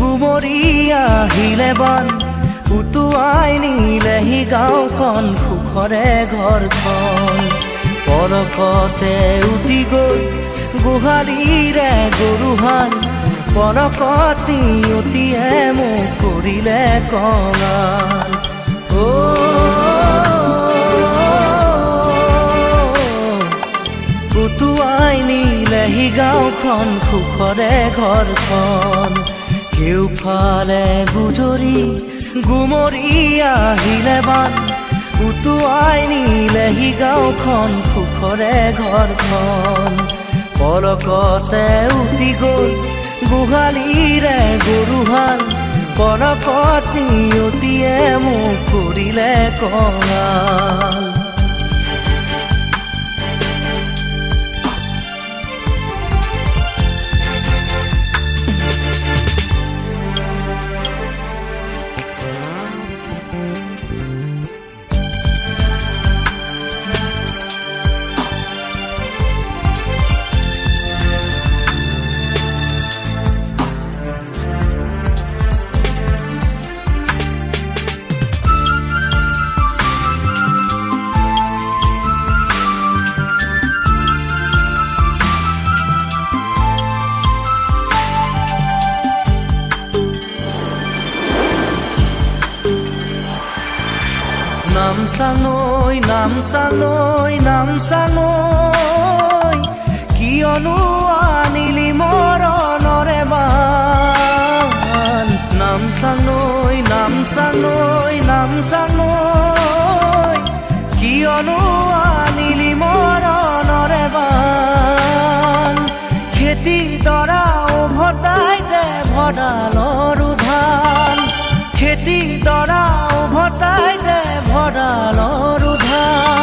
গুমৰি আহিলে বান, উটুৱাই নিলেহি গাঁওখন সুখৰে ঘৰখন। পলকতে উটি গৈ গোহালিৰে গৰুহাল, পলকত নিয়তিয়ে মোক কৰিলে কঙাল। অ উটুৱাই নিলেহি গাঁওখন সুখৰে ঘৰখন। কেউফালে গুজৰি গুমৰি আহিলে বান, উটুৱাই নিলেহি গাঁওখন সুখৰে ঘৰখন। পলকতে উটি গ'ল গোহালিৰে গৰুহাল, পলকত নিয়তিয়ে মোক কৰিলে কঙাল। নামচাঙৈ নামচাঙৈ নামচাঙৈ, কিয়নো আনিলি মৰণৰে বান। নামচাঙৈ নামচাঙৈ নামচাঙৈ, কিয়নো আনিলি মৰণৰে বান। খেতি দৰা উভতাই দে ভঁৰালৰ ধান, খেতি দৰা উভতাই দে ভঁৰালৰ ধান।